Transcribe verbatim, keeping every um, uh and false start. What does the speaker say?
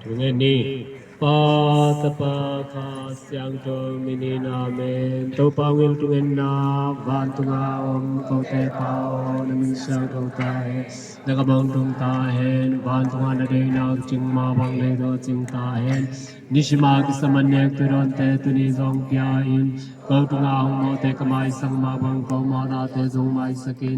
Tung en ni. Pa, Tapa, Kha Siangtho min in, amen. Topa hong ilh tung en na, vantung a om kote Pa aw, na min siangtho ta hen, na gam hong tung ta hen, vantung a na deihna cing mah bang leitung ah cing ta hen. Nisim a kisam annek tui dawnte tuni zong pia in, ko tung a hong mawhte ka maisak mah bang ko mawhnate zong maisak in.